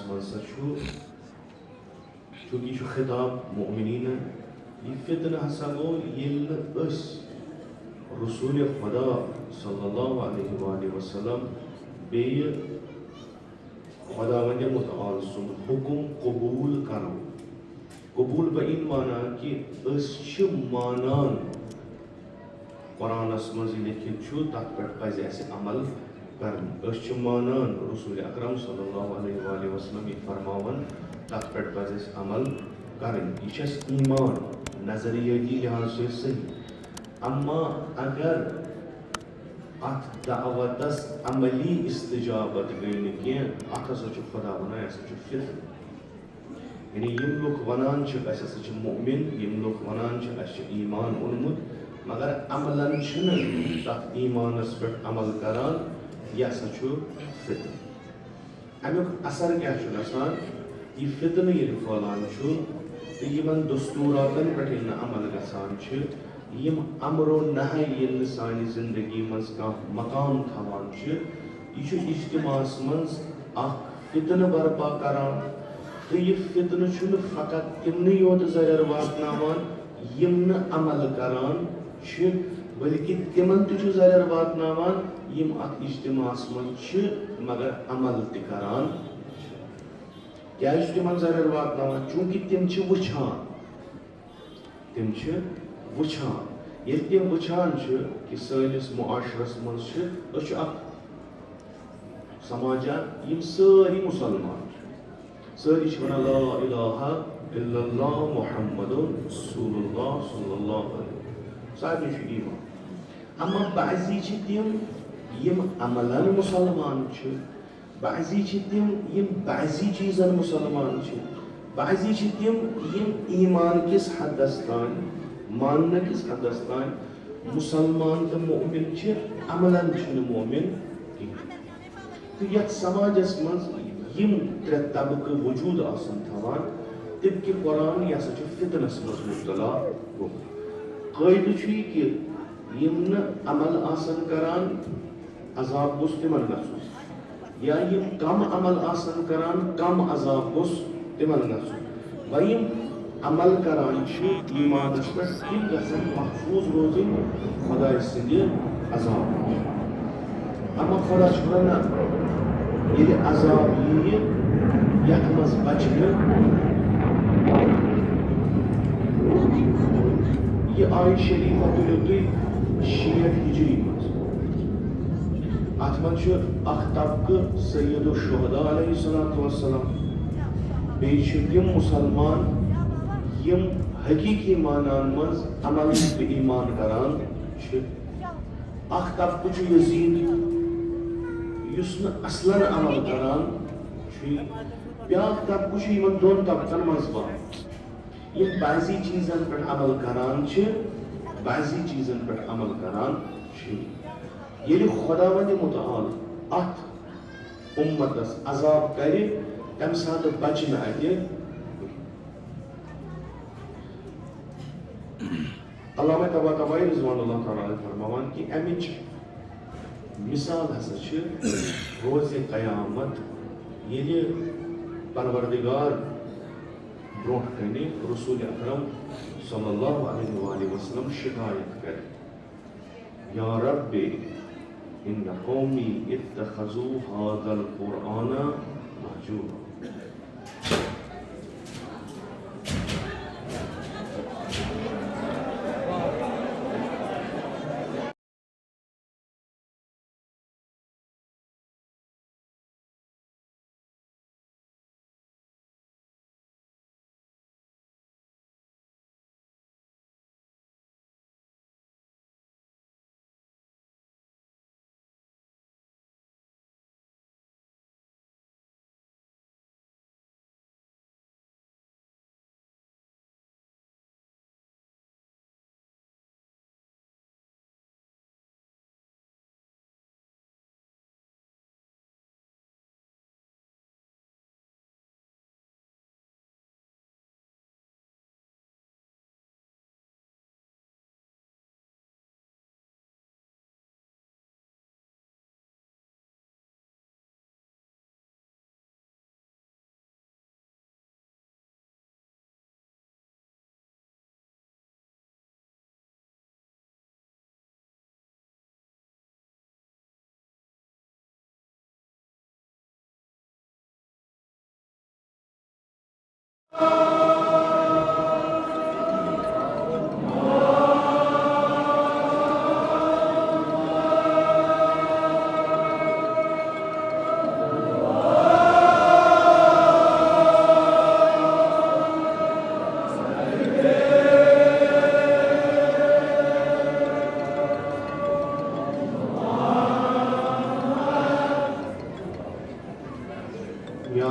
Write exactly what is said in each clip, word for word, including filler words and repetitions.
منٛز ہسا چھُ، چونکہ یہِ چھُ خطاب مؤمنیٖنن، یہِ فتنہٕ ہسا گوٚو ییٚلہِ نہٕ أسۍ رسول خدا صلی اللہ علیہ وآلہ وسلم بیٚیہِ خداوند متعال سُنٛد حکم قبول کرو۔ قبول بہ این مانا کہ أسۍ چھِ مانان قرآنس منٛز لیکھِتھ چھُ، تتھ پٮ۪ٹھ پزِ اسہِ عمل کرُن۔ أسۍ چھِ مانان رسول اکرم صلی اللہ علیہ وآلہ وسلم یہِ فرماوان، تتھ پٮ۪ٹھ پزِ اسہِ عمل کرٕنۍ۔ یہِ چھُ اسہِ ایمان، نظریٲتی لحاظ چھُ اسہِ صحیح۔ اما اگر اتھ دعوتس عملی استجابت گٔے نہٕ کینٛہہ، اتھ ہسا چھُ خدا ونان، یہِ ہسا چھُ فتنہٕ۔ یعنی یِم لُکھ ونان چھِ، أسۍ ہسا چھِ مؤمن، یِم لُکھ ونان چھِ، اَسہِ چھُ ایمان اوٚنمُت، مگر عملاً چھِنہٕ تَتھ ایمانس پٮ۪ٹھ عمل کران، یہِ ہسا چھُ فتنہٕ۔ اَمیُک اثر کیٛاہ چھُ گژھان؟ یہِ فتنہٕ ییٚلہِ پھٲلان چھُ تہٕ یِمن دستوٗراتن پٮ۪ٹھ ییٚلہِ نہٕ عمل گژھان چھِ، یِم امر و نہی ییٚلہِ نہٕ سانہِ زندگی منٛز کانٛہہ مقام تھاوان چھِ، یہِ چھُ اجتماعس منٛز اکھ فتنہٕ برپا کران۔ تہٕ یہِ فتنہٕ چھُنہٕ فقط تِمنٕے یوت ضرر واتناوان یِم نہٕ عمل کران چھِ، بلکہِ تِمن تہِ چھُ ضرر واتناوان یِم اتھ اجتماعس منٛز چھِ مگر عمل تہِ کران۔ کیٛازِ چھُ تِمن ضرر واتناوان؟ چوٗنٛکہِ تِم چھِ وٕچھان، تِم چھِ وٕچھان۔ ییٚلہِ تِم وٕچھان چھِ کہِ سٲنِس معاشرس منٛز چھِ، أسۍ چھِ اکھ سماجا، یِم سٲری مُسلمان چھِ، سٲری چھِ ونان لا الہ الا اللہ محمد رسول اللہ صلی اللہ علیہ وسلم۔ سارنٕے چھُ ایمان۔ اما بعضی چھِ تِم، یِم عملاً مُسلمان چھِ، بعضی چھِ تِم، یِم بعضی چیٖزن مُسلمان چھِ، بعضی چھِ تِم، یِم ایمان کِس حدس تام، ماننہٕ کِس حدس تام مُسلمان تہٕ مؤمن چھِ، عملاً چھِنہٕ مؤمن کِہیٖنۍ۔ تہٕ یتھ سماجس منٛز یِم ترٛےٚ طبقہٕ وجوٗد آسن تھاوان، تِم کہِ قرآن یہِ ہسا چھُ فتنس منٛز مبتلا گوٚمُت۔ قٲعدٕ چھُ یہِ کہِ یِم نہٕ عمل آسن کران، عذاب گوٚژھ تِمن گژھُن، یا یِم کم عمل آسن کران، کم عذاب گوٚژھ تِمن گژھُن۔ وۄنۍ یِم عمل کران چھِ ایمانس پٮ۪ٹھ، تِم گژھن محفوظ روزٕنۍ خۄداے سٕنٛدِ عذاب نِش۔ اما خۄدا چھُ ونان، نہ، ییٚلہِ عذاب یِیہِ، یتھ منٛز بچہِ نہٕ۔ یہِ آیہِ شریفہ تُلِو تُہۍ شیٹھ ہجری منٛز۔ اتھ منٛز چھُ اکھ طبقہٕ سید الشہداء علیہ الصلوۃ والسلام، بیٚیہِ چھِ تِم مُسلمان یِم حقیقی معنان منٛز عمل تہٕ ایمان کران چھِ۔ اکھ طبقہٕ چھُ یزید، یُس نہٕ اصلاً عمل کران چھُ۔ بیاکھ طبقہٕ چھُ یِمن دۄن طبقن منٛز بنڈ، یِم بعضی چیٖزن پٮ۪ٹھ عمل کران چھِ، بعضی چیٖزن پٮ۪ٹھ عمل کران چھِ۔ ییٚلہِ خۄداوندِ متعال اتھ اُمتس عذاب کرِ، تمہِ ساتہٕ بچہِ نہٕ اتہِ۔ علامہ طباطبائی رضوان اللہ تعالیٰ علیہ فرماوان کہِ امِچ مثال ہسا چھِ روزِ قیامت، ییٚلہِ پروردگار برونٛٹھ کنہِ رسول اکرم صلی اللہ علیہ وآلہ وسلم شکایت کرِ، یا رب، ان قومی اتخذوا هذا القرآن مهجورا۔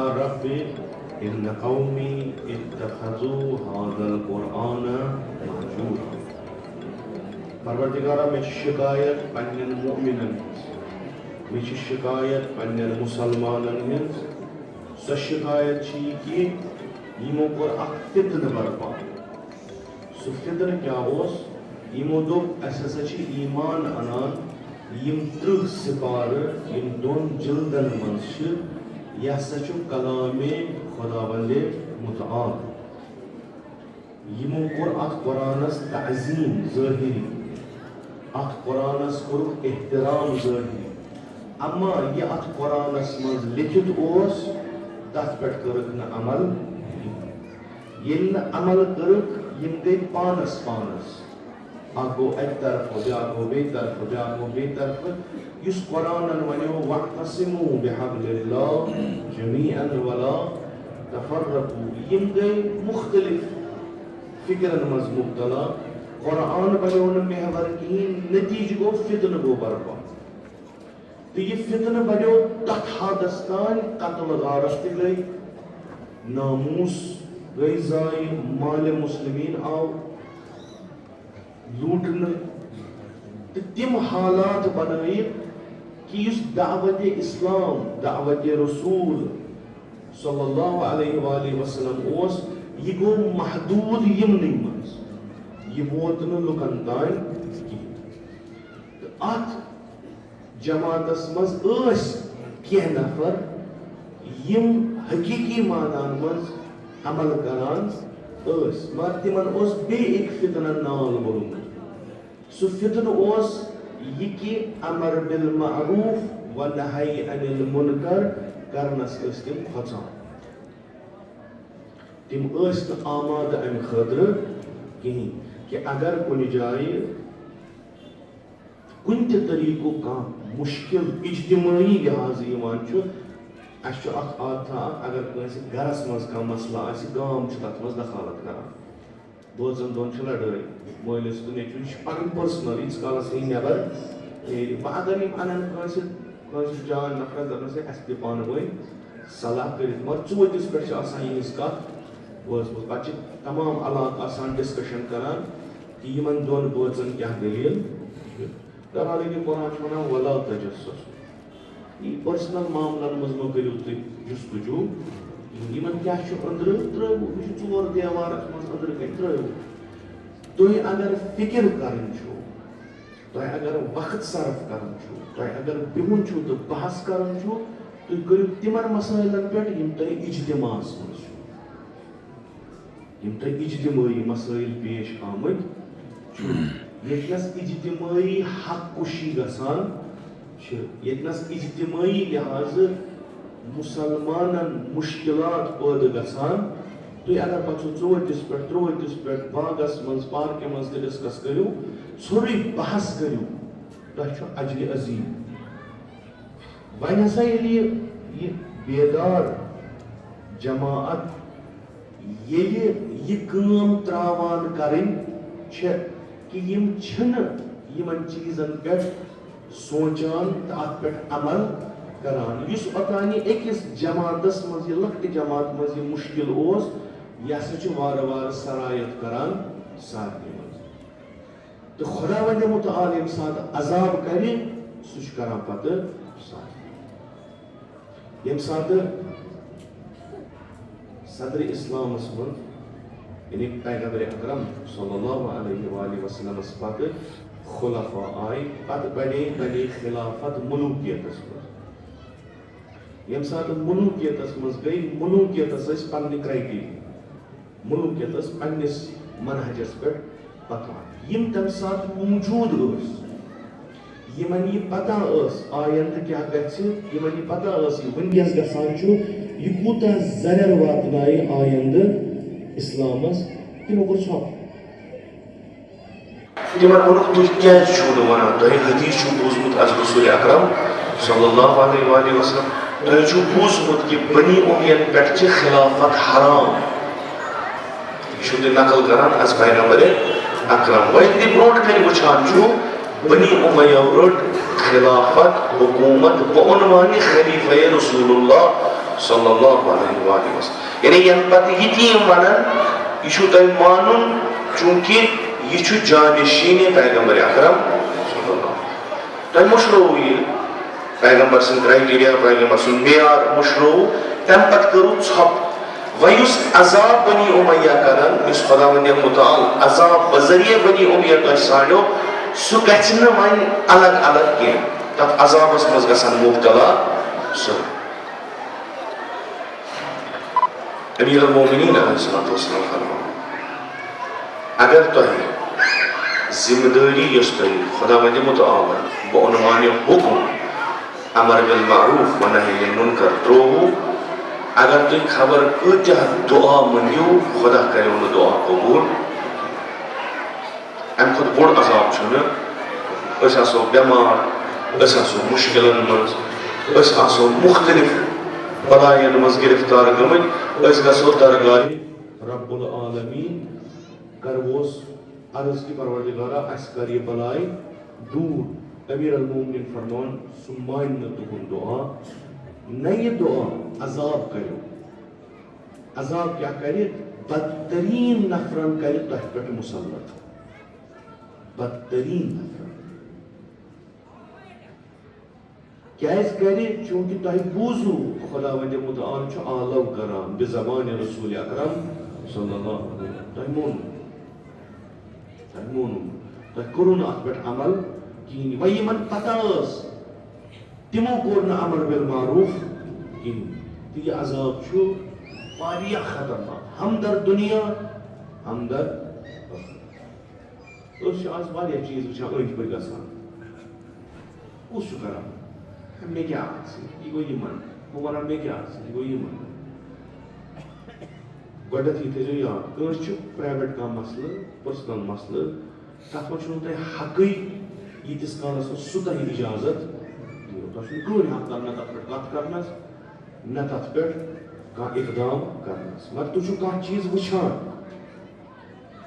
رب ان قومی اتخذوا هذا القرآن مهجورا۔ پروردگارا، مےٚ چھِ شکایت پننٮ۪ن مؤمنن ہٕنٛز، مےٚ چھِ شکایت پننٮ۪ن مسلمانن ہٕنٛز۔ سۄ شکایت چھِ یہِ کہِ یِمو کوٚر اکھ فتنہٕ برپا۔ سُہ فتنہٕ کیٛاہ اوس؟ یِمو دوٚپ، "اسہِ ہسا چھِ ایمان انان یِم ترٕٛہ سپارٕ یِم دۄن جلدن منٛز چھِ، یہِ ہسا چھُ کلامِ خداوندِ متعال۔" یِمو کوٚر اتھ قرآنس تعظیم ظٲہری، اتھ قرآنس کوٚرُکھ احترام ظٲہری، اما یہِ اتھ قرآنس منٛز لیکھِتھ اوس، تتھ پٮ۪ٹھ کٔرٕکھ نہٕ عمل۔ ییٚلہِ نہٕ عمل کٔرٕکھ، یِم گٔے پانس پانس۔ اکھ گوٚو اکہِ طرفہٕ، بیٛاکھ گوٚو بیٚیہِ طرفہٕ، بیٛاکھ گوٚو بیٚیہِ طرفہٕ۔ یُس قرآنن ونیو، "واعتصموا بحبل اللہ جمیعا ولا تفرقوا"، یِم گٔے مختلف فکرن منٛز مبتلا۔ قرآن بنیو نہٕ محور کِہیٖنۍ، نتیجہٕ گوٚو فتنہٕ گوٚو برپا۔ تہٕ یہِ فتنہٕ بڑیو تتھ حدس تام، قتل غارت تہِ گٔے، ناموس گٔے ضایع، مال مسلمین آو لوٗٹنہٕ۔ تہٕ تِم حالات بنٲیِکھ کہِ یُس دعوت اسلام، دعوت رسول صلی اللہ علیہ وآلہ وسلم اوس، یہِ گوٚو محدود یِمنٕے منٛز، یہِ ووت نہٕ لُکن تام کِہیٖنۍ۔ تہٕ اتھ جماعتس منٛز ٲسۍ کینٛہہ نفر، یِم حقیقی معنی منٛز عمل کران ٲسۍ، مگر تِمن اوس بیٚیہِ اکہِ فتنن نال ووٚلمُت۔ سُہ فتنہٕ اوس یہِ کہِ امر بالمعروف و نہی عن المنکر کرنس ٲسۍ تِم کھۄژان۔ تِم ٲسۍ نہٕ آمادٕ امہِ خٲطرٕ کِہیٖنۍ کہِ اگر کُنہِ جایہِ کُنہِ تہِ طریٖقُک کانٛہہ مُشکِل اجتمٲعی لحاظہٕ یِوان چھُ، اَسہِ چھُ اکھ عادتھا اکھ، اگر کٲنٛسہِ گرس منٛز کانٛہہ مسلہٕ آسہِ، گام چھُ تتھ منٛز دخالت کران۔ بٲژن دۄن چھِ لڑٲے، مٲلِس تہٕ نیٚچوِس، یہِ چھُ پنُن personal، ییٖتِس کالس یہِ نٮ۪بر نیرِ۔ وۄنۍ اگر یِم انن کٲنٛسہِ، کٲنٛسہِ جان نفرس، دپنس، "ہے، اَسہِ دِ پانہٕ ؤنۍ صلاح کٔرِتھ"، مگر ژوٗنٛٹھِس پٮ۪ٹھ چھِ آسان یِہٕنٛز کتھ وٲژمٕژ۔ پتہٕ چھِ تمام علاقہٕ آسان discussion کران کہِ یِمن دۄن بٲژن کیٛاہ دٔلیٖل چھِ۔ بہرحال، یہِ قرآن چھُ ونان، "ولا تجسسوا"، یہِ personal معاملن منٛز مہ کٔرِو تُہۍ جستجو۔ یِمن کیٛاہ چھُ أنٛدرٕ ترٛٲومُت، یہِ چھُ ژور دیوارس منٛز أنٛدرٕ کَنہِ ترٛٲومُت۔ تُہۍ اگر فکر کران چھِو، تۄہہِ اگر وقت صرف کرُن چھُ، تۄہہِ اگر بِہُن چھُ تہٕ بحث کرُن چھُ، تُہۍ کٔرِو تِمن مسٲیلن پٮ۪ٹھ یِم تۄہہِ اجتماعس منٛز چھِو، یِم تۄہہِ اجتمٲعی مسٲیل پیش آمٕتۍ چھِو۔ ییٚتنس اجتمٲعی حق کُشی گژھان چھِ، ییٚتنس اجتمٲعی لحاظہٕ مسلمانن مشکلات پٲدٕ گژھان، تُہۍ اگر پتہٕ سُہ ژوٗنٛٹھِس پٮ۪ٹھ، ترٛوٹِس پٮ۪ٹھ، باغس منٛز، پارکہِ منٛز تہِ discuss کٔرِو، ژھورُے بحث کٔرِو، تۄہہِ چھُ اجرِ عظیم۔ وۄنۍ ہسا ییٚلہِ یہِ، یہِ بیدار جماعت ییٚلہِ یہِ کٲم ترٛاوان کرٕنۍ چھِ کہِ یِم چھِنہٕ یِمن چیٖزن پٮ۪ٹھ سونٛچان تہٕ اتھ پٮ۪ٹھ عمل کران۔ یُس اوٚتانۍ أکِس جماعتس منٛز، یہِ لۄکٹہِ جماعت منٛز یہِ مُشکِل اوس، یہِ ہسا چھُ وارٕ وارٕ سرایت کران سارنٕے منٛز۔ تہٕ خداوندِ متعال ییٚمہِ ساتہٕ عذاب کرِ، سُہ چھُ کران پتہٕ سارنٕے۔ ییٚمہِ ساتہٕ صدر اسلامس منٛز، یعنی پیغمبر اکرم صلی اللہ علیہ وآلہ وسلمس پتہٕ خلفاء آے، پتہٕ بنے، بنے خلافت ملوکیتس منٛز۔ ییٚمہِ ساتہٕ ملوکیتس منٛز گٔے، ملوکیتس ٲسۍ پننہِ criteria، ملوکیت ٲس پننِس منہجس پٮ۪ٹھ پکان۔ یِم تمہِ ساتہٕ موجود ٲسۍ، یِمن یہِ پتہ ٲس آیندٕ کیٛاہ گژھِ، یِمن یہِ پتہ ٲس یہِ وٕنکیٚس گژھان چھُ، یہِ کوٗتاہ زرٮ۪ر واتنایہِ آیندٕ اسلامس، تِمو کوٚر ژھۄپہٕ۔ تِمن ووٚنُکھ، "تُہۍ کیٛازِ چھِو نہٕ وَنان؟ تۄہہِ حدیث چھُو بوٗزمُت از رسول اکرم صلی اللہ علیہ وآلہ وسلم، تۄہہِ چھُو بوٗزمُت کہِ بنی امیین پٮ۪ٹھ چھِ خلافت حرام۔" یہِ چھُو تُہۍ نقل کران از پیغمبر اکرم۔ وۄنۍ تہِ برونٛٹھ کنہِ وٕچھان چھُو، بنی امیہ رٔٹ خلافت، حکومت، بعنوانِ خلیفہ رسول اللہ صلی اللہ علیہ وآلہ وسلم۔ یعنی ینہٕ پتہٕ یہِ تہِ یِم ونن، یہِ چھُو تۄہہِ مانُن، چونکہ یہِ چھُ جانشین پیغمبر اکرم صلی اللہ علیہ وسلم۔ تۄہہِ مٔشرووُ یہِ پیغمبر سُنٛد criteria، پیغمبر سُنٛد معیار مٔشرووُ، تمہِ پتہٕ کٔرٕو ژھۄپہٕ۔ وۄنۍ یُس عذاب بنی امیہ کرن، یُس خداوند متعال عذاب بذریعہ بنی امیہ تۄہہِ سانیو، سُہ گژھِ نہٕ وۄنۍ الگ الگ کینٛہہ، تتھ عذابس منٛز گژھن مبتلا سٲری۔ امیر المومنین علیہ الصلوۃ والسلام فرماوان، اگر تۄہہِ ذمہ دٲری یۄس تۄہہِ خداوند متعال بعنوان حکم امر بالمعروف و نہی عن المنکر ترووُ، اگر تُہۍ خبر کۭتیاہ دعا مٔنگِو، خدا کریو نہٕ دعا قبول۔ امہِ کھۄتہٕ بوٚڑ عذاب چھُنہٕ۔ أسۍ آسو بٮ۪مار، أسۍ آسو مُشکِلن منٛز، أسۍ آسو مُختٔلِف بلاین منٛز گِرفتار گٔمٕتۍ، أسۍ گژھو درگاہ رب العالمین، کرہوس عرض کہِ پروردگارا، اسہِ کر یہِ بلاے دوٗر۔ امیر المومنین فرمان، سُہ مانہِ نہٕ تُہُنٛد دُعا، نہ یہِ دُعا، عذاب کریو۔ عذاب کیٛاہ کرِ؟ بدترین نفرن کرِ تۄہہِ پٮ۪ٹھ مسلط۔ بدترین نفرن۔ کیٛازِ کرِ؟ چونکہ تۄہہِ بوٗزوُ خداوند متعال چھُ آلو کران بزبان رسول اکرم صلی اللہ علیہ وسلم۔ تۄہہِ مونوُ۔ تۄہہِ مونوُ۔ تۄہہِ کوٚروُ نہٕ اتھ پٮ۪ٹھ عمل کِہیٖنۍ۔ وۄنۍ یِمن پتہ ٲس، تِمو کوٚر نہٕ امر بالمعروف کِہیٖنۍ۔ تہٕ یہِ عذاب چھُ واریاہ خطرناک۔ ہمدرد دُنیا، ہمدرد ٲخرت۔ أسۍ چھِ آز واریاہ چیٖز وٕچھان أنٛدۍ پٔکۍ گژھان۔ کُس چھُ کران؟ ہے، مےٚ کیٛاہ آسہِ؟ یہِ گوٚو یِمن۔ بہٕ وَنان، مےٚ کیٛاہ آسہِ؟ یہِ گوٚو یِمن۔ گۄڈٕنٮ۪تھٕے تھٲیزیو یاد، کٲنٛسہِ چھُ private کانٛہہ مسلہٕ، personal مسلہٕ، تَتھ منٛز چھُنہٕ تۄہہِ حقٕے ییٖتِس کالَس نہٕ سُہ تۄہہِ اِجازت دِیو۔ تۄہہِ چھُنہٕ کٕہٕنۍ حق نہ تَتھ پٮ۪ٹھ کَتھ کَرنَس، نہ تَتھ پٮ۪ٹھ کانٛہہ اِقدام کَرنَس۔ مگر تُہۍ چھِو کانٛہہ چیٖز وٕچھان،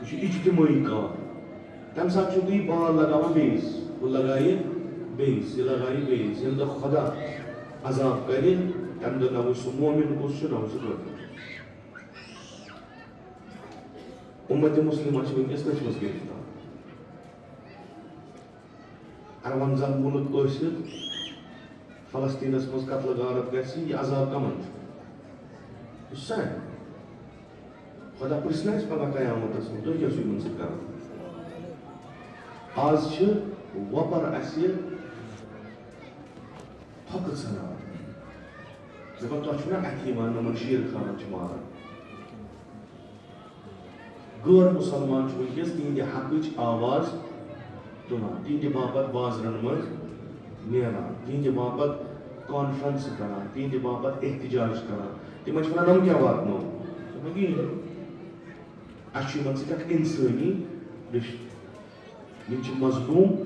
یہِ چھُ اجتمٲعی کار۔ تَمہِ ساتہٕ چھُو تُہۍ یہِ بال لگاوان بیٚیِس، ہُہ لگایہِ بیٚیِس، یہِ لگایہِ بیٚیِس۔ ییٚمہِ دۄہ خۄدا عذاب کَرِ، تَمہِ دۄہ نہ وٕچھِ سُہ مومِن کُس چھُ، نہ وٕچھِ سُہ کٲفِر۔ اُمت مسلمہ چھِ وٕنکیٚس تٔتھۍ منٛز گرفتار۔ اَروَنزاہ مُلک ٲسِتھ فلسطیٖنَس منٛز قتل غارت گژھِ، یہِ عذاب کَمَن چھُ؟ یہِ چھُ سانہِ۔ خۄدا پرٛژھِ نہ اَسہِ پگاہ قیامتَس منٛز، تُہۍ کیٛاہ چھِو یِمَن سۭتۍ کران؟ آز چھِ وۄپَر اَسہِ تھۄکہٕ ژھٕنان۔ دَپان، تۄہہِ چھُو نہ اَتھِ یِوان، یِمَن شیٖر خانَن چھِ ماران۔ غٲر مُسلمان چھُ وٕنکیٚس تِہنٛدِ حقٕچ آواز تُلان، تِہنٛدِ باپتھ بازرن منٛز نیران، تِہنٛدِ باپتھ کانفرنس کران، تِہنٛدِ باپتھ احتجاج کران۔ تِمن چھِ وَنان، "یِم کیٛاہ واتنو؟" دوٚپمَکھ، "یی نہٕ۔ اَسہِ چھُ یِمن سۭتۍ اکھ اِنسٲنی رِشتہٕ۔" یِم چھِ مظلوم،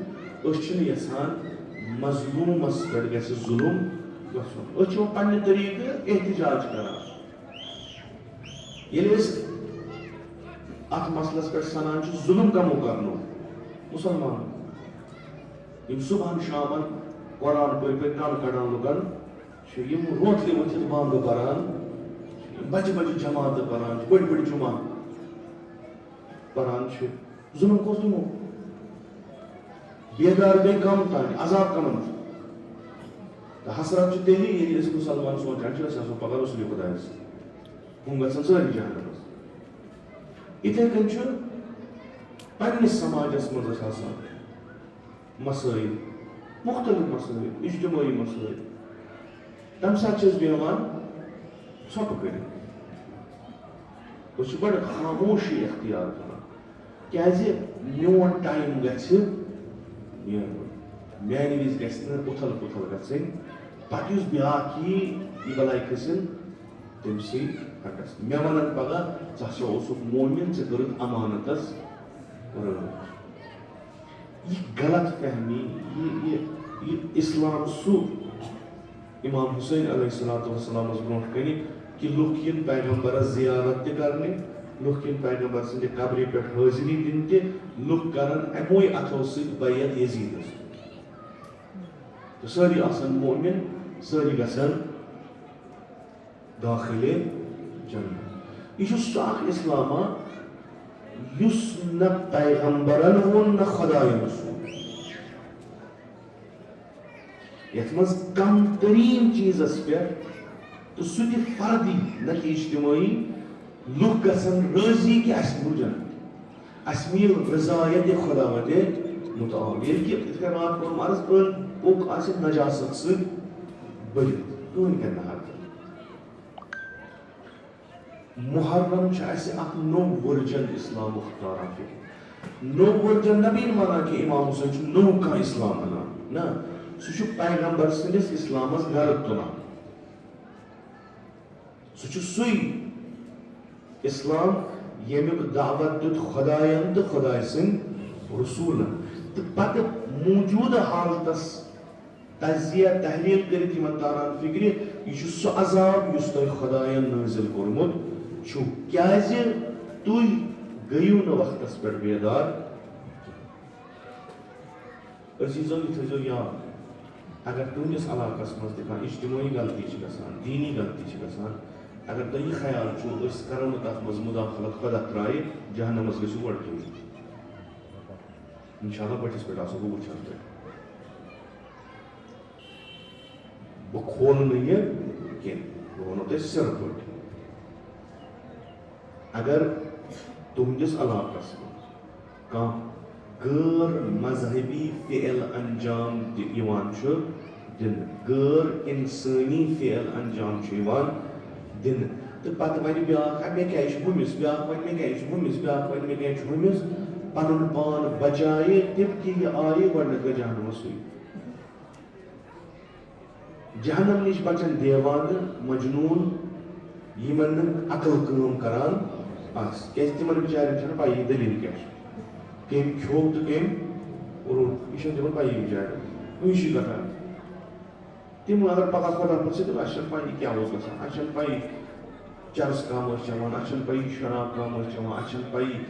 أسۍ چھِنہٕ یَژھان مظلومَس پٮ۪ٹھ گژھِ ظُلُم گژھُن۔ أسۍ چھِ وۄنۍ پنٛنہِ طریٖقہٕ احتجاج کران۔ ییٚلہِ أسۍ اَتھ مسلَس پٮ۪ٹھ سَنان چھِ، ظُلُم کَمو کرنو؟ مُسلمانو۔ یِم صُبحَن شامَن قرآن پٔرۍ پٔرۍ کَن کَڑان لُکَن چھِ، یِم روتلہِ ؤتھِتھ بانٛگہٕ پَران، یِم بَجہِ بَجہِ جماعتہٕ پَران چھِ، بٔڑۍ بٔڑۍ جُمعہ پَران چھِ۔ ظُلُم کوٚر تِمو۔ بیدار گٔے کم تانۍ، عذاب کمن چھُ؟ تہٕ حسرت چھِ تیٚلی، ییٚلہِ أسۍ مُسلمان سونٛچان چھِ، أسۍ آسو پگاہ رسولِ خۄدایَس۔ ہُم گژھن سٲری جہنمس۔ یِتھَے کٔنۍ چھُ پننِس سماجس منٛز اَسہِ آسان مسٲیِل، مُختٔلِف مسٲیِل، اجتمٲعی مسٲیِل۔ تَمہِ ساتہٕ چھِ أسۍ بیٚہوان ژھۄپہٕ کٔرِتھ۔ أسۍ چھِ بڑٕ خاموشی اختیار کران۔ کیازِ؟ میون ٹایم گژھِ نیرُن۔ میانہِ وِزِ گژھِ نہٕ اُتھل پُتھل گژھٕنۍ۔ پتہٕ یُس بیاکھ یی، یہِ بلاے کھسن تٔمۍ سٕے حقس۔ مےٚ ونن پگاہ، "ژٕ ہسا اوسُکھ مومن، ژےٚ کٔرٕتھ امانتس رٲچھ۔" یہِ غلط فہمی، یہِ، یہِ، یہِ اسلام سُہ امام حسین علیہ الصلوۃ والسلامس برونٛٹھ کنہِ کہِ لُکھ یِن پیغمبرس زیارت تہِ کرنہِ، لُکھ یِن پیغمبر سٕنٛدِ قبرِ پٮ۪ٹھ حٲضری دِنہِ تہِ، لُکھ کرن اموے اتھو سۭتۍ بیعت یزیدس۔ تہٕ سٲری آسن مؤمن، سٲری گژھن داخل جنت۔ یہِ چھُ سُہ اکھ اسلام، یُس نہ پیغمبرن ووٚن، نہ خدایَن سوٗز۔ یَتھ منٛز کم تریٖن چیٖزس پٮ۪ٹھ تہٕ سُہ تہِ فردی، نہ کہِ اجتمٲعی، لُکھ گژھن رٲضی کہِ اَسہِ میوٗل جنت، اَسہِ میل رضایت خداوند متعال۔ ییٚلہِ کہِ یِتھ کٔنۍ راتھ کوٚرُم عرض، أنٛدۍ پوٚک آسہِ نجاست سۭتۍ بٔرِتھ، کٕہٕنۍ کَرِ نہٕ حرکت۔ محرم چھُ اَسہِ اکھ نوٚو ؤرجن اسلامُک تعارُف۔ نوٚو ؤرجن نہ بیٚیہِ وَنان کہِ امام حسین چھُ نوٚو کانٛہہ اسلام اَنان، نہ، سُہ چھُ پیغمبر سٕنٛدِس اسلامس گرد تُلان۔ سُہ چھُ سُے اسلام ییٚمیُک دعوت دیُت خدایَن تہٕ خدایہِ سٕنٛدۍ رسوٗلن، تہٕ پتہٕ موجودٕ حالتس تجزیہ تحلیل کٔرِتھ یِمن تاران فکرِ، یہِ چھُ سُہ عذاب یُس تۄہہِ خدایَن نٲزِل کوٚرمُت چھُ، کیازِ تُہۍ گٔیِو نہٕ وقتس پٮ۪ٹھ بیدار۔ عزیزو، یہِ تھٲیزیو یاد، اگر تُہنٛدِس علاقس منٛز تہِ کانٛہہ اجتمٲعی غلطی چھِ گژھان، دیٖنی غلطی چھِ گژھان، اگر تۄہہِ یہِ خیال چھُو أسۍ کرو نہٕ تتھ منٛز مداخلت، خۄدا ترٛایہِ، جہنمس گٔژھِو گۄڈٕ تُہۍ۔ انشاءاللہ بٔٹھِس پٮ۪ٹھ آسو بہٕ وٕچھان تۄہہِ۔ بہٕ کھولہٕ نہٕ یہِ کینٛہہ، بہٕ وَنو تۄہہِ سِرٕ پٲٹھۍ۔ اگر تُہنٛدِس علاقس منٛز کانٛہہ غٲر مذہبی فعل انجام دِ-، یِوان چھُ دِنہٕ، غٲر انسٲنی فعل انجام چھُ یِوان دِنہٕ، تہٕ پتہٕ وَنہِ بیٛاکھ، "اَدٕ مےٚ کیٛازِ چھُ ہُمِس؟" بیٛاکھ وَنہِ، "مےٚ کیٛازِ چھُ ہُمِس؟" بیٛاکھ وَنہِ، "مےٚ کیٛازِ چھُ ہُمِس؟" پَنُن پان بچایہِ تِم کہِ یہِ آیہِ گۄڈٕنٮ۪تھ گٔے جہنمَس سۭتۍ۔ جہنم نِش بچن دیوانہٕ، مجنون، یِمن نہٕ عقل کٲم کران آسہِ، کیازِ تِمن بِچارٮ۪ن چھنہٕ پَیی دٔلیٖل کیٛاہ چھِ، کٔمۍ کھیوٚو تہٕ کٔمۍ روٚٹ، یہِ چھنہٕ تِمن پَیی بِچارٮ۪ن، کُنہِ چھِ گژھان۔ تِم اگر پگاہ خۄدا پَتہٕ سۭتۍ، اَسہِ چھنہٕ پَیی کیٛاہ اوس گژھان، اَسہِ چھنہٕ پَیی چرس کم ٲسۍ چٮ۪وان، اَسہِ چھنہٕ پَیی شراب کم ٲسۍ چٮ۪وان، اَسہِ چھنہٕ پَیی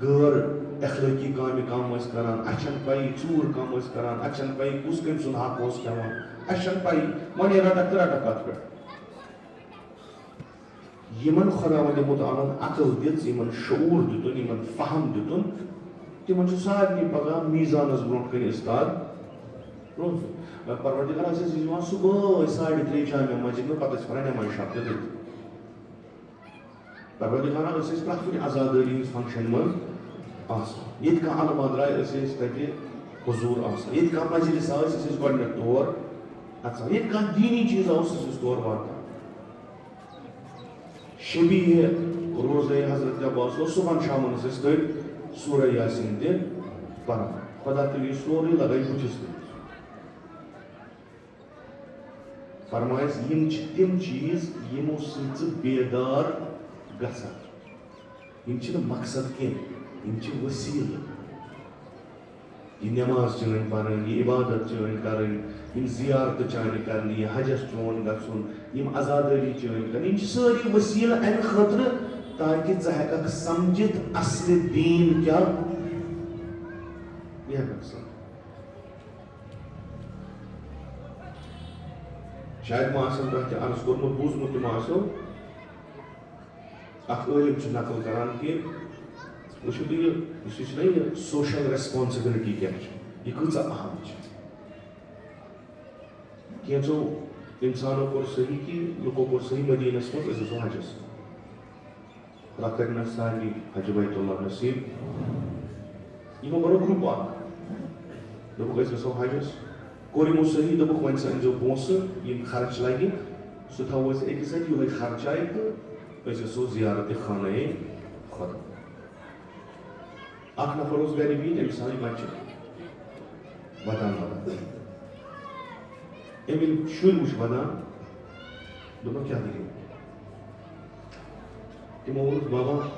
غٲر اخلٲقی کامہِ کم ٲسۍ کران، اَسہِ چھنہٕ پَیی ژوٗر کم ٲسۍ کران، اَسہِ چھنہٕ پَیی کُس کٔمۍ سُنٛد حق اوس کھٮ۪وان، اَسہِ چھنہٕ پَیی۔ وۄنۍ ییٚلہِ رٹکھ تہٕ رٹکھ کتھ پٮ۪ٹھ؟ یِمن خۄداوندِ مُتعالن عقل دِژ، یِمن شعوٗر دِتُن، یِمن فہم دِتُن، تِمن چھُ سارنٕے پگاہ میٖزانس برونٛٹھ کنہِ استاد روزُن۔ پروردگار، أسۍ ٲسۍ یِوان صُبحٲے ساڑِ ترٛےٚ جامع مسجد منٛز، پتہٕ ٲسۍ پران نماز شب تہِ تٔتی۔ پروردگارا، أسۍ ٲسۍ پرٛٮ۪تھ کُنہِ عزادٲری ہٕنٛز function منٛز آسان۔ ییٚتہِ کانٛہہ علما درٛاے، أسۍ ٲسۍ تَتہِ حضوٗر آسان۔ ییٚتہِ کانٛہہ مجلس آو، أسۍ ٲسۍ گۄڈٕنٮ۪تھ تور اَژان۔ ییٚتہِ کانٛہہ دیٖنی چیٖز آو، أسۍ ٲسۍ تور واتان۔ شبیہ روزے حضرت عباس اوس، صُبحن شامن ٲسۍ أسۍ تٔتھۍ سورہ یاسین تہِ پران۔ خۄدا تُلہِ یہِ سورُے لگٲوِتھ بُتھِس کُن۔ فرمایس، یِم چھِ تِم چیٖز یِمو سۭتۍ ژٕ بیدار گژھکھ۔ یِم چھِنہٕ مقصد کینٛہہ، یِم چھِ وسیٖلہٕ۔ یہِ نماز چٲنۍ پرٕنۍ، یہِ عبادت چٲنۍ کرٕنۍ، یِم زیارتہٕ چانہِ کرنہِ، یہِ حجس چون گژھُن، یِم عزادٲری چٲنۍ کرٕنۍ، یِم چھِ سٲری وسیٖلہٕ امہِ خٲطرٕ تاکہِ ژٕ ہٮ۪ککھ سمجھِتھ اصلِ دیٖن کیٛاہ، یہِ ہٮ۪ککھ سمجھِتھ۔ شاید ما آسن تۄہہِ تہِ عرض کوٚرمُت، بوٗزمُت تہِ ما آسیو۔ اکھ عٲلِم چھُ نقل کران کہِ وٕچھِو تُہۍ یہِ، یُس یہِ چھُنہ یہِ social responsibility کیٛاہ چھِ، یہِ کۭژاہ اہم چھِ۔ کینٛژو انسانو کوٚر صحیح کہِ لُکو کوٚر صحیح مدیٖنس منٛز، أسۍ گژھو حجس۔ خۄدا کٔرِنۍ اَسہِ سارنٕے حج بیت اللہ نصیٖب۔ یِمو بنوو group اکھ۔ دوٚپُکھ، "أسۍ گژھو حجس۔" کوٚر یِمو صحیح، دوٚپُکھ، "وۄنۍ سا أنۍزیو پونٛسہٕ، یِم خرٕچ لَگہِ، سُہ تھاوو أسۍ أکِس اَتھِ، یِہوٚے خرچاے، تہٕ أسۍ گژھو زیارت خانہ خۄدا۔" اکھ نفر اوس گرِ بِہِتھ، أمِس آے بچہِ ودان ودان۔ أمۍ ییٚلہِ شُرۍ وٕچھ ودان، دوٚپُکھ، "کیٛاہ دٔلیٖل؟" تِمو ووٚنُس، "بابا،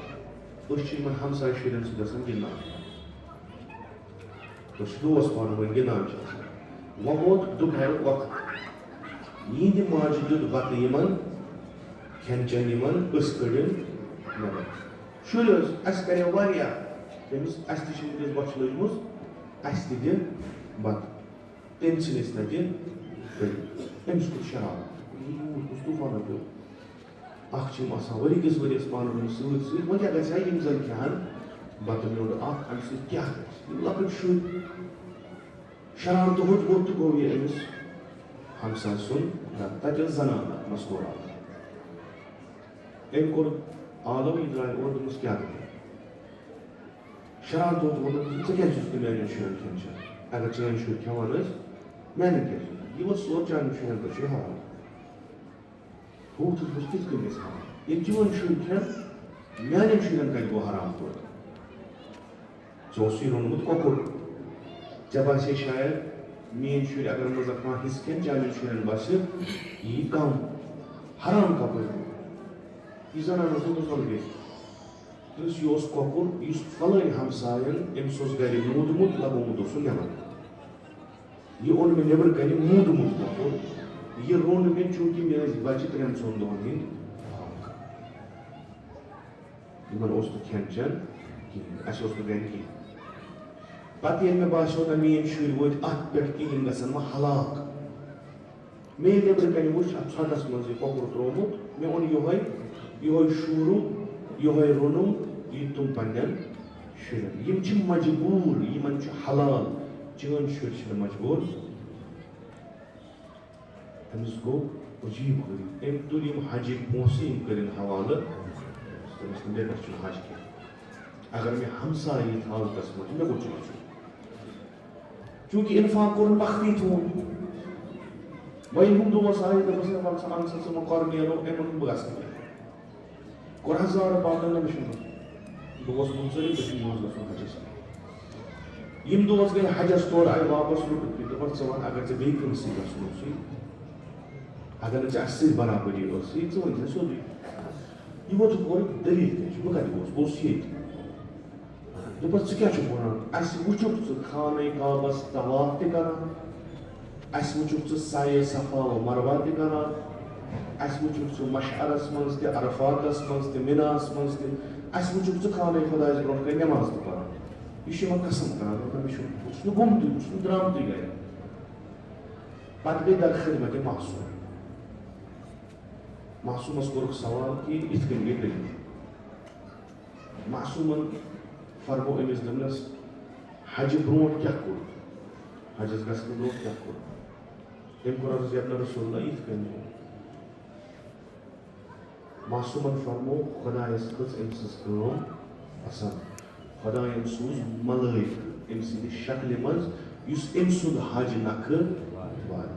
أسۍ چھِ یِمن ہمسایہِ شُرٮ۪ن سۭتۍ گژھان گِنٛدان۔ أسۍ چھِ دوس پانہٕ ؤنۍ، گِنٛدان چھِ آسان۔ وۄنۍ ووت دُپہرُک وقت۔ یِہِنٛدِ ماجہِ دیُت بتہٕ یِمن، کھٮ۪ن چٮ۪ن یِمن، أسۍ کٔڑِن نٮ۪بر۔" شُرۍ ٲسۍ، اَسہِ کَرے واریاہ تٔمِس، اَسہِ تہِ چھِ وٕنکیٚس بۄچھِ لٔجمٕژ، اَسہِ تہِ دِ بَتہٕ۔ تٔمۍ ژھٕنۍ أسۍ تَتہِ کٔڑِتھ۔ أمِس کھوٚت شرارت۔ یوٗت اوس طوٗفانو پیوٚو۔ اکھ چھِ یِم آسان ؤری کِس ؤریَس پانہٕ ؤنۍ سۭتۍ سۭتۍ، وۄنۍ کیٛاہ گژھِ ہا، یِم زَن کھٮ۪ہَن بَتہٕ میوٚنٛڈ اَکھ، اَمہِ سۭتۍ کیٛاہ گژھِ؟ یِم لۄکٕٹۍ شُرۍ شرارتہٕ ہوٚت ووٚت تہٕ گوٚو یہِ أمِس ہمساے سُنٛد گرٕ۔ تَتہِ ٲس زنان اَکھ مَستورا۔ أمۍ کوٚر آلو، یہِ درٛاے اورٕ، دوٚپمَس، "کیٛاہ دٔلیٖل؟" شرارتہٕ ہوٚت ووٚنُن، "ژٕ کیٛازِ چھُکھ نہٕ میٛانٮ۪ن شُرٮ۪ن کھٮ۪ن چٮ۪ن؟ اگر چٲنۍ شُرۍ کھٮ۪وان ٲسۍ، میٛانٮ۪ن کیٛازِ چھُکھ نہٕ؟ یہِ ووت سون چانٮ۪ن شُرٮ۪ن پٮ۪ٹھ چھُ یہِ حرام۔" ہوٗتھ اوس کِتھ کٔنۍ گژھِ حرام؟ ییٚلہِ چٲنۍ شُرۍ کھٮ۪ن، میٛانٮ۪ن شُرٮ۪ن کَتہِ گوٚو حرام توتہِ؟ ژےٚ اوسُے روٚنمُت کۄکُر۔ ژےٚ باسے شاید میٛٲنۍ شُرۍ اگر منٛزٕ کانٛہہ حصہٕ کھٮ۪ن، چانٮ۪ن شُرٮ۪ن باسہِ یی کم۔ حرام کپٲرۍ گوٚو؟ یہِ زنان ٲس نہٕ بُزرگٕے۔ دوٚپُس، "یہِ اوس کۄکُر، یُس فلٲنۍ ہمساین أمِس اوس گرِ موٗدمُت، لگومُت اوسُن نٮ۪بر۔ یہِ اوٚن مےٚ نٮ۪برٕ کنہِ موٗدمُت کۄکُر۔ یہِ روٚن مےٚ، چوٗنٛکہِ مےٚ ٲسۍ بچہِ ترٛٮ۪ن ژۄن دۄہن ہٕنٛدۍ فاقہٕ۔" یِمن اوس نہٕ کھٮ۪ن چٮ۪ن کِہیٖنۍ، اَسہِ اوس نہٕ گرِ کِہیٖنۍ۔ پتہٕ ییٚلہِ مےٚ باسیو، نہ، میٛٲنۍ شُرۍ وٲتۍ اَتھ پٮ۪ٹھ کِہیٖنۍ، گژھن وۄنۍ ہلاک۔ مےٚ ییٚلہِ نیٚبرٕ کنہِ وُچھ، اَتھ ژھۄٹس منٛز یہِ کۄکُر ترٛوومُت، مےٚ اوٚن یِہوٚے، یِہوٚے شوٗرُم، یِہوٚے روٚنُم، یہِ دیُتُم پننٮ۪ن شُرٮ۪ن۔ یِم چھِ مجبوٗر، یِمن چھُ حلال، چٲنۍ شُرۍ چھِنہٕ مجبوٗر۔ أمِس گوٚو عجیٖب غریٖب۔ أمۍ تُلۍ یِم حجٕکۍ پونٛسہٕ، یِم کٔرِن حوالہٕ۔ تٔمِس دوٚپ، "مےٚ پٮ۪ٹھ چھُنہٕ حج کینٛہہ۔ اگر مےٚ ہمسایہِ یِتھ حالتس منٛز، مےٚ کوٚت چھُ گژھُن؟" چوٗنٛکہِ انفاق کوٚرُن وقتی تھوٚوُن۔ وۄنۍ ییٚلہِ ہُم دوس آیہِ، دوٚپُس، "ہے، وَلہٕ سا، اَن سا ژٕ وۄنۍ کۄر نیرو، أمۍ ووٚن، بہٕ گژھٕ نہٕ کینٛہہ۔" کوٚر ہزارٕ پَتہٕ نہ مےٚ چھُنہٕ گژھُن۔ بہٕ گوس مُنصرف، بہٕ چھُس یِہُنٛد گژھُن حجس۔ یِم دوس گٔے حجس، تورٕ آیہِ واپس، روٚٹُکھ یہِ۔ دوٚپُکھ، "ژٕ وَن، اگر ژےٚ بیٚیہِ کٲنٛسہِ سۭتۍ گژھُن اوسُے، اگر نہٕ ژےٚ اَسہِ سۭتۍ برابری ٲسٕے، ژٕ ؤنۍ زِ سیوٚدُے۔" یہِ ووتُکھ اورٕ، "دٔلیٖل کیٛاہ چھِ؟ بہٕ کَتہِ گوس؟ بہٕ اوسُس ییٚتہِ۔" دوٚپُس، "ژٕ کیٛاہ چھُکھ وَنان؟ اَسہِ وٕچھُکھ ژٕ خانَے کعبَس طواف تہِ کَران، اَسہِ وٕچھُکھ ژٕ سعی صفا و مروہ تہِ کَران، اَسہِ وٕچھُکھ ژٕ مشعرَس منٛز تہِ، عرفاتَس منٛز تہِ، مِناہَس منٛز تہِ، اَسہِ وٕچھُکھ ژٕ خانَے خۄدایَس برونٛٹھ کَنہِ نٮ۪ماز تہِ پَران۔ یہِ چھُ یِمَن قسم کَران، دوٚپُن، مےٚ چھُ، بہٕ چھُس نہٕ گوٚمتُے، بہٕ چھُس نہٕ درٛامتُے گَرِ۔" پَتہٕ گٔے در خدمت معصوم۔ معصومَس کوٚرُکھ سوال کہِ یِتھ کٔنۍ گٔے دٔلیٖل۔ معصومن فرموو أمِس، دوٚپنَس، "حجہِ برونٛٹھ کیٛاہ کوٚر؟ حجس گژھنہٕ برونٛٹھ کیٛاہ کوٚر؟" تٔمۍ کوٚر عرض، "یا رسول اللہ، یِتھ کٔنۍ گوٚو۔" معصومن فرموو، خۄدایس کھٔژ أمۍ سٕنٛز کٲم پسنٛد۔ خۄداین سوٗز ملٲیکہٕ أمۍ سٕنٛدِ شکلہِ منٛز، یُس أمۍ سُنٛد حج نکھٕ والہِ۔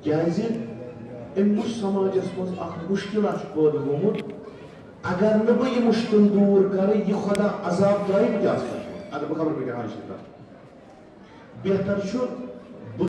کیازِ؟ أمۍ وُچھ سماجس منٛز اکھ مُشکل اکھ چھُ پٲدٕ گوٚمُت۔ اگر نہٕ بہٕ یہِ مُشکل دوٗر کرٕ، یہِ خۄدا عذاب ترٛایہِ، بہٕ کیٛاہ آسہٕ کرٕ؟ اگر بہٕ خبر کۭتیٛاہ حج تہِ کرٕ۔ بہتر چھُ